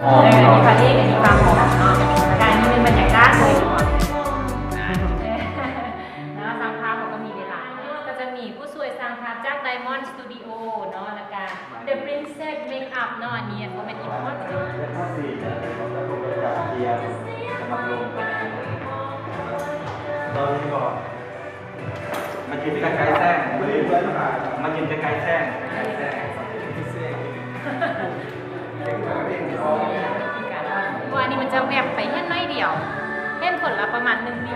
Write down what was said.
ເອີ ອັນນີ້ພະເອກ ອັນນີ້ພະຮອງເນາະ ແລ້ວກະອັນນີ້ເປັນບັນຍາກາດໂດຍລວມເນາະ. ຊ່າງພາບເຮົາກໍມີຫຼາຍໆ ກໍຈະມີຜູ້ຊ່ວຍຊ່າງພາບຈາກ Diamond Studio ເນາະ ແລ້ວກະ The Princess Makeup ເນາະ. ອັນນີ້ບໍ່ແມ່ນ import ເນາະ. ມາກິນໃກ້ໆແຊງ ມາກິນໃກ້ໆແຊງ ເພາະວ່າອັນນີ້ມັນຈະແວບໄປເຫັນໜ້ອຍດຽວ ເຫັນຄົນລະປະມານໜຶ່ງວິ.